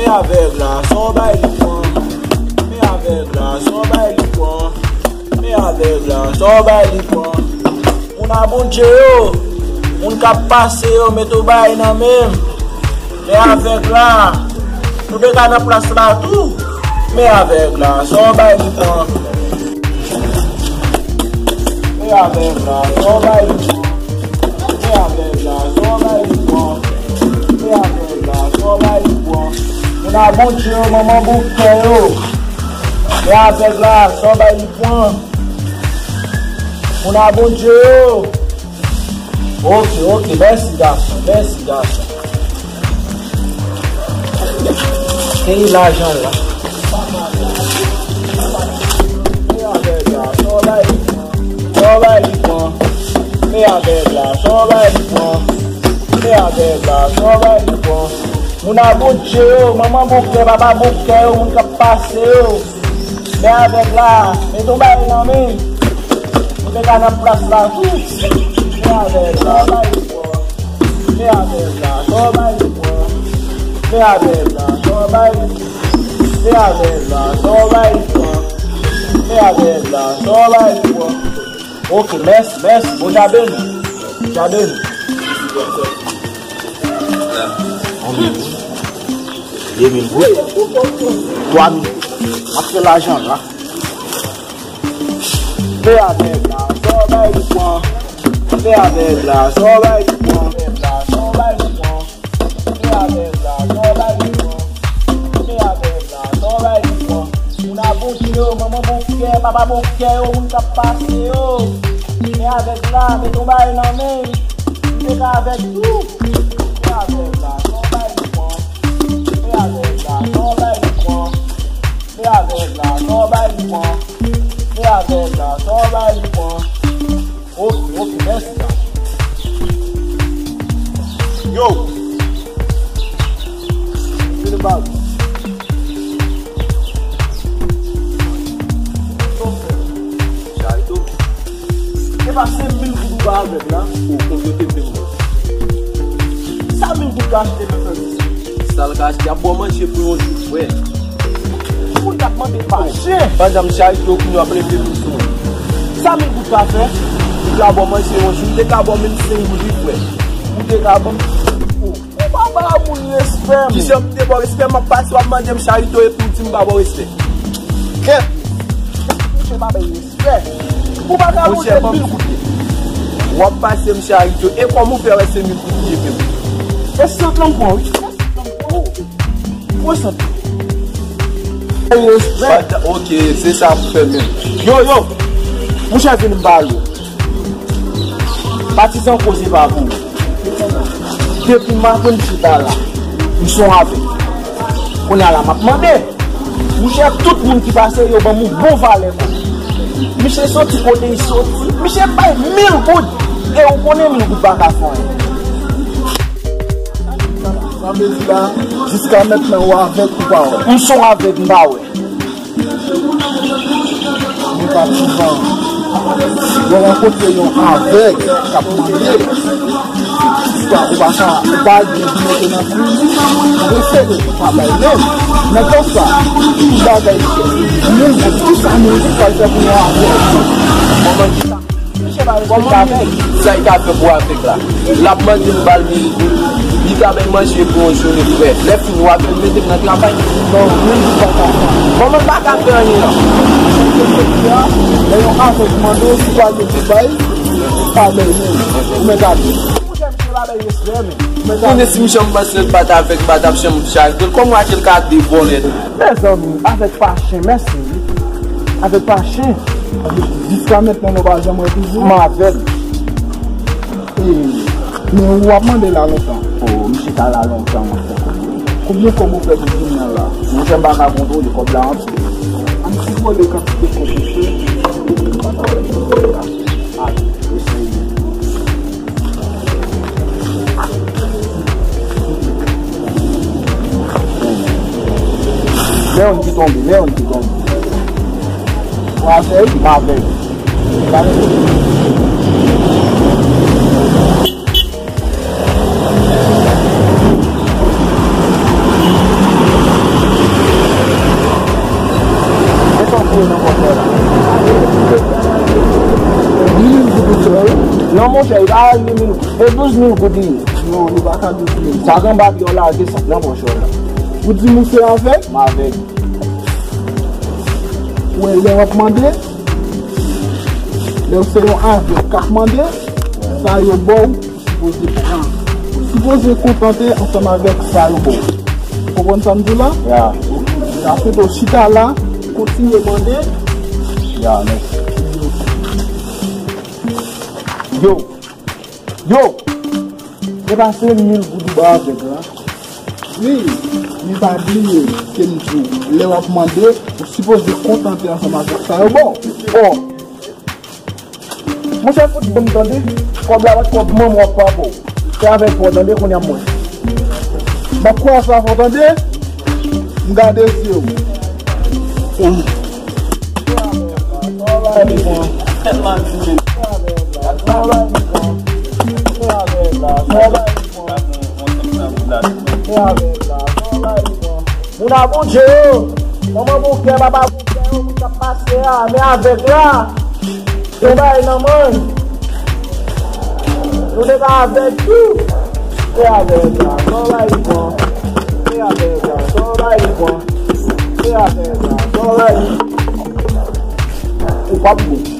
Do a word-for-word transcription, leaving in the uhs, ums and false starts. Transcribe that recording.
Men avèg la, sa w bay li pran. Men avèg la, sa w bay li pran. Men avèg la, sa w bay li pran. Moun a Bondye yo, moun k ap pase yo, mete w bay nan men m. Men avèg la, nou te ka nan plas la tou. Men avèg la, sa w bay li pran. Men avèg la, sa w bay li pran. Men avèg la, sa w bay li pran. Men avèg la, sa w bay li pran. Moun a Bondye yo, manman boukè yo. Men avèg la, sa w bay li pran. Moun a Bondye yo. Ok, ok, mèsi gason, mèsi gason. Peyi lajan la. Men avèg la, sa w bay li pran. Sa w bay li pran. Men avèg la, sa w bay li pran. Men avèg la, sa w bay li pran. Moun a Bondye yo, manman boukè, papa boukè yo, moun k ap pase yo. Men avèg la, mete w bay nan men. Ou te ka nan plas la tou. Men avèg la, bay li pran. Men avèg la, sa w bay li pran. Men avèg la, sa w bay li pran. Men avèg la, sa w bay li pran. Men avèg la, sa w bay li pran. Ok, mèsi, mèsi. Bon, Dja beni. Dja beni. De mil goud. Twa mil goud. M ap fè lajan la. Fè avèg la, sa w bay li pran. Fè avèg la, sa w bay li pran. Fè avèg la, sa w bay li pran. Fè avèg la, sa w bay li pran. Fè avèg la, sa w bay li pran. Moun a Bondye yo, manman boukè, papa boukè yo, moun k ap pase yo. Fè avèg la, mete w bay nan men. Li te ka avèg tou. Fè avèg la, sa w bay li pran. Fè avèg la, sa w bay li pran. Fè avèg la, sa w bay li pran. Fè avèg la, sa w bay li pran. Ok, ok, mèsi, gason. Yo! Vini ba ou. Charito. E pa senk mil goud ou ba avèg la? Ou konn yo te vle mwen. Sa mil goud ka achte nan santi? Sa l ka achte, y ap ba w manje pou yon jou, frè. Moun k ap mande pa chen. Pandan m Charito, kounye w ap leve moun sou mwen. Sa mil goud ka fè? Ou ka ba w manje yon jou, m te ka ba w menm senk goud, wi, frè. Ou te ka ban m. Ou pa ba moun respè, men. Kijan m te ba w respè? M ap pase, w ap mande m Charito, epi w di m pa ba w respè. Kèt! Misye pa bay respè. Ou pa ka montre mil goud. W ap pase m Charito. E kòman w fè wè se mil goud li ye menm? E sant lan m pran, wi. Pran sant lan. Respè. Ok, se sa pou fè menm. Yo, yo. Monchè, vin m pale w. Patizan koze pa pou ou. Depi maten m chita la, m se yon avèg. Kounye a la, m ap mande. Monchè, tout moun ki pase, yo ban m yon bon valè kòb. Misye soti kote li soti. Misye bay mil goud. E ou konnen mil goud pa ka fè anyen. Sa vle di la, jiska mentnan ou avèg ou pa wè? M se yon avèg, m pa wè. Men Patizan, yo rankontre yon avèg k ap mande, ou pa, ou pa ka, ou pa gen pou mete nan pri, ou prefere ou pa bay menm. Nan ka sa, tout bagay, moun, tout sa moun pral fè pou yon avèg. Kòman sa y ka fè pou avèg la? L ap mande m ba l mil goud, li ka bay manje pou yon jounen frè. Lè fini, w ap vin mete m nan travay. Non, mil goud pa ka fè. Kòman l pa ka fè anyen an? Lè yon avèg mande w si w pa gen pou bay, pa bay moun. Ou mèt ale. Ou konnen si m janm panse l pa t avèg, m pa t ap janm Charito l. Kòman w achte l ka de vòlè tou? Mezanmi, avèg pa chen, mèsi wi. Avèg pa chen. Jiska mentnan nou pa janm wè toujou? M avèg. E, men ou ap mande la lontan. O, misye ka la lontan, mwen fè konbyen? Konbyen kòb ou fè pou jounen an la? Monchè, m pa ka kontwole kòb la anpil. Ann sipòte kantite kòb ou fè. Ah, eseye. Men youn ki tonbe, men youn ki tonbe. Ou avèg? M avèg. Non, monchè, li pa rive mil goud. E douz mil goud li ye. Non, li pa ka douz mil. Sa gen bagay yo lage sa nan pòch yo la. Ou di misye avèg? M avèg. Ou wè, lè w ap mande, lè w se yon avèg k ap mande, sa yo ba w, ou sipoze pran. Ou sipoze kontante ansanm avèk sa yo ba w. Ou konprann sa m di w la? Ya. Apre tou, chita la, kontinye mande. Ya, mèsi. Yo! Yo! Se pa se mil goud ou ba avèg la? Wi, men pa bliye ke m di w, lè w ap mande, ou sipoze kontante ansanm avèk sa yo ba w. Oh! Monchè, fout ban m tande, kòb la pa t kòb manman w ap pa ba w. Se avèg pa w tande, kounye a mwen. M ap kwè sa fò tande, m gade zye w. Moun a Bondye yo, manman Bouke, papa Bouke yo, moun k ap pase a, men avèg la, se yon bagay nan men. Nou te ka avèg tou. Se avèg la, sa w bay li pran. Se avèg la, sa w bay li pran. Se avèg la, sa w bay li. Ou p ap bon.